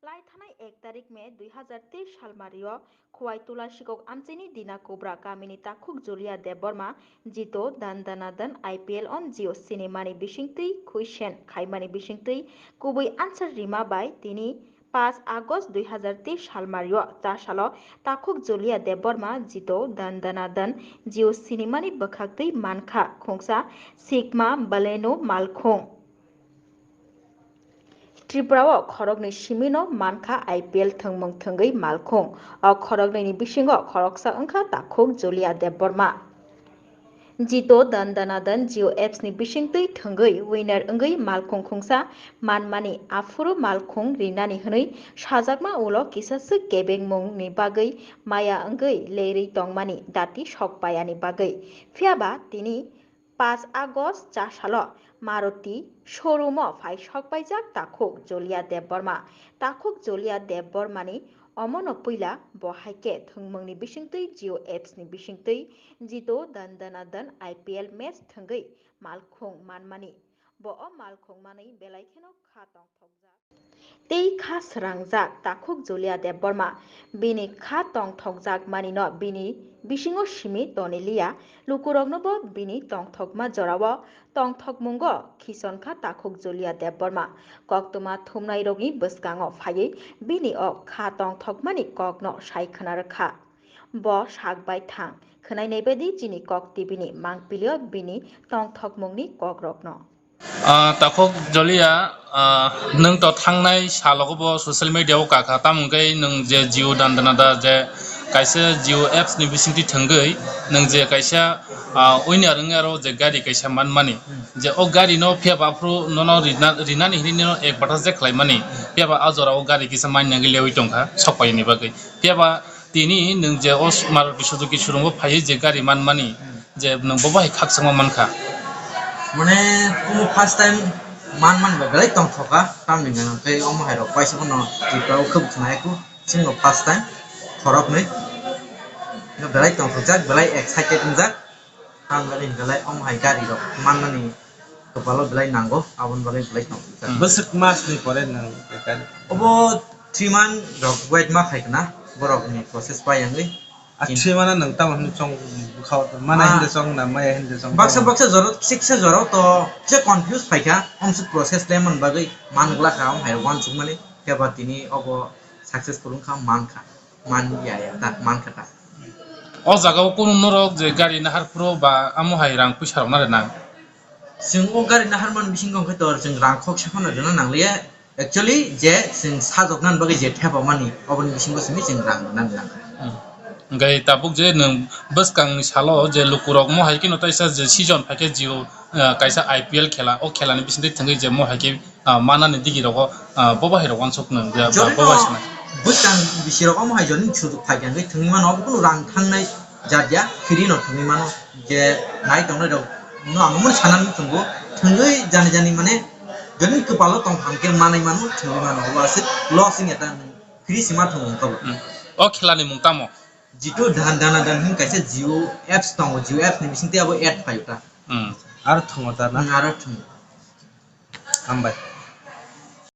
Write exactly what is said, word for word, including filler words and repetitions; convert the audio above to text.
Lai thanai ek tarik May dui hazar teis salmario Khowai Tulasikok amchaini Dina Kubra kamini takhuk Julia Debbarma jito Dan Dana Dan I P L on Jio sinimani bisingtwi khuisen khaimani bisingtwi kubui answer rima bai tini paanch August dui hazar teis salmario chasalo takhuk Julia Debbarma jito Dan Dana Dan Jio sinimani bwkhaktwi mankha khungsa Sigma Baleno malkhung. Tripura o khoroknwi simino mankha I P L thwngmung thwngwi malkhung. O khoroknwini bisingo khoroksa wngkha takhuk Julia Debbarma. Jito Dan Dana Dan Jio apps ni bisingtwi thwngwi winner wngwi malkhung khungsa manmani aphuru malkhung rinani hwnwi sajakma ulo kisa swk kebengmungni bagwi maya wngwi lerwi tongmani dati sok payani bagwi. Phiyaba tini paanch August chasalo Maruti showroom o phai sok paijak takhuk Julia Debbarma. Takhuk Julia Debbarmani omono puila bo hai khe thwngmungni bisingtwi Jio apps ni bisingtwi jito Dan Dana Dan I P L match thwngwi malkhung manmani. Bo o malkhung manwi belai kheno kha tongthokjak. Tei kha srangjak takhuk Julia Debbarma. Bini kha tongthokjak manino bini bisingo simi toniliya. Lukuroknobo bini tongthokma jorao tongthokmungo khisonkha takhuk Julia Debbarma. Koktwma thumnairokni bwskango phaiwi bini o kha tongthokmani kokno sai khna rwkha. Bo sak bai thang khwnai naibaidi chini Kok T V ni mangpilio bini tongthokmungni kokrokno. Ah, takhuk Julia, ah, nwng to thangnai salogo bo social media o kakha, tamo hwnkhe nwng je Jio Dan Dana Dan je kaisa Jio apps ni bisingtwi thwngwi nwng je kaisa, ah, winner wngwi aro je gari kaisa manmani, je o gari no phiyaba aphuru nono rina-, rinani hinwi nono advertise je khlaimani, phiyaba a jora o gari kisa manya wngwi lewi tongkha sok paiyani bagwi, phiyaba tini nwng je o Maruti Suzuki showroom o phaiwi je gari manmani, je nwng bo bahai khakchangma mankha. Mane, omo first time man man ba belai tongthokha, tamni gana tei omo hai rok paisa bono Tripura o khub khwnai ku, chwngno first time khoroknwi. No belai tongthokjak, belai excited wngjak, tamni gana belai omo hai gari rok mannani kwpalo belai nango, aboni bagwi belai tongthokjak. Hmm. Bwswk mas ni pore nwng gari? Obo three month rok wait ma khai khna, borok ni process pai yangwi. A, three month nwng tamo hwnwi chong bwkha o, mana, ah, hindi chong na, maya hindi chong baksa tamo. Baksa jora, kisa kisa jora o to kisa confuse phaikha, omswk process le man bagwi man glak kha, om hai uansukmani, khe ba tini obo successful wngkha, mankha, man ya ya ta, mankha ta. O jaga o kunu norok je gari nahar phuru ba amo hai rang puisa rok na rwnang? Chwng o gari naharmani bisingo hwnkhe to chwng rang khoksa phano rwna nangliya. Actually, je chwng sajoknani bagwi je thepamani, oboni bisingo simi chwng rang rwna nang. Hmm. Hwnkhe tabuk je nwng bwskangni salo je lukurok mo hai kheno taisa je season phaikhe Jio, ah, kaisa I P L khela, o khelani bisingtwi thwngwi je mo hai khe, ah, manani digirogo, ah, bo bahai rok uansuk nwng je ba bo bai sanai. Bwskang bisirok omo hai joni sujuk phaikhe hwnkhe thwngwi mano, obo kunu rang thangnai jat ya, free no thwngwi mano. Je nai tongnai rok no ang omo sanani tongo, thwngwi jani jani mane jodi kwpalo tong hangkhe manai mano, thwngwi mano, obo aswk loss wngya ta, free se ma thwngo wngkha bo. Hmm. O khelani mung tamo? Jitu Dan Dana Dan hin kaisa Jio apps tongo, Jio apps ni bisingtwi abo ad phaio ta. Hmm. Aro thwngo ta na? Hmm, aro thwngo. Hambai.